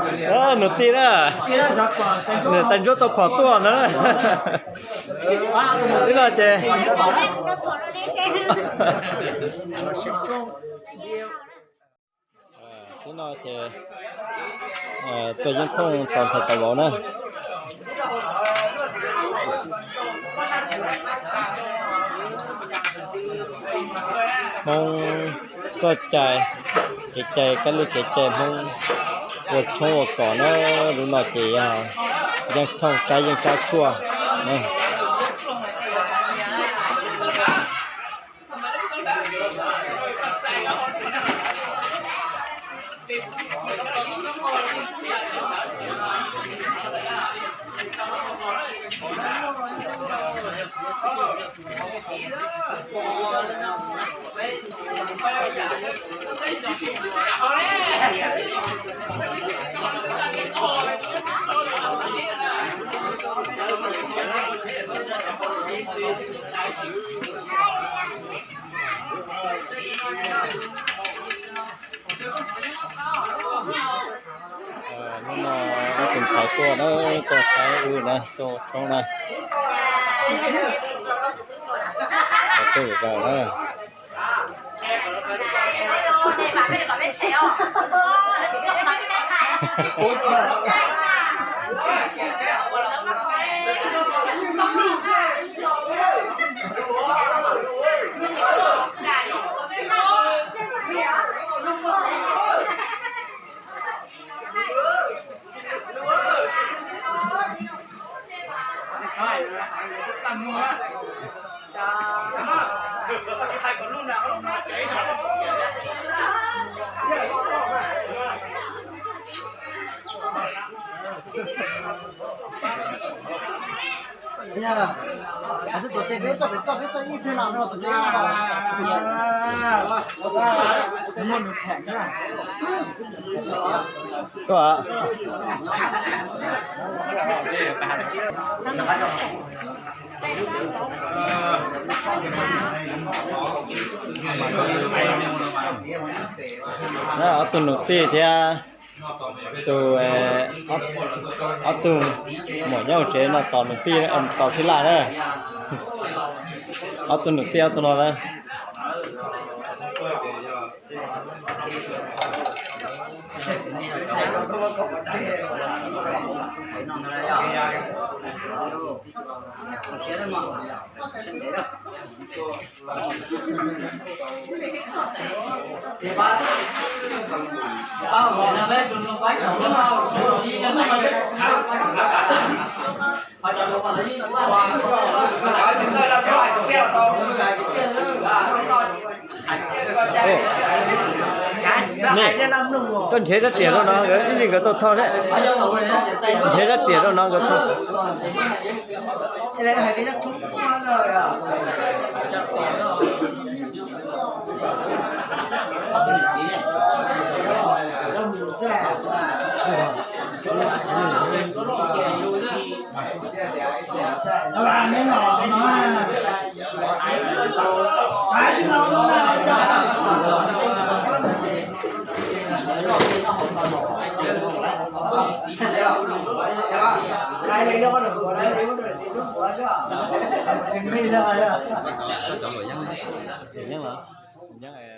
Nus tij na, nws tais ntsuab tau phom tuaj na. Ib no ces ib no ces tuaj yeeb thooj tos ntxhais tos vauv na. Hmoob txoj cai, kev cai, kab li kev cai Hmoob ua tshoob ua kos na, lub no ces yog yeeb thooj tsab yeej tsab tshuaj. Hnub no ob tug ntxhais tuaj na, tuaj saib wb na, xyoo tshoob na. Tuaj zaum na. Ob tug nus tij thiab tus, ob tug muam nyob hauv tsev no tos nus tij, tos tij laj na. Ob tug nus tij ob tug no na. Nej, koj nrhiav rab riam rau no, ib ntsis nkawd tuaj thauj thiab. Nrhiav rab riam rau no nkawd thauj. Yeeb los? Yeeb.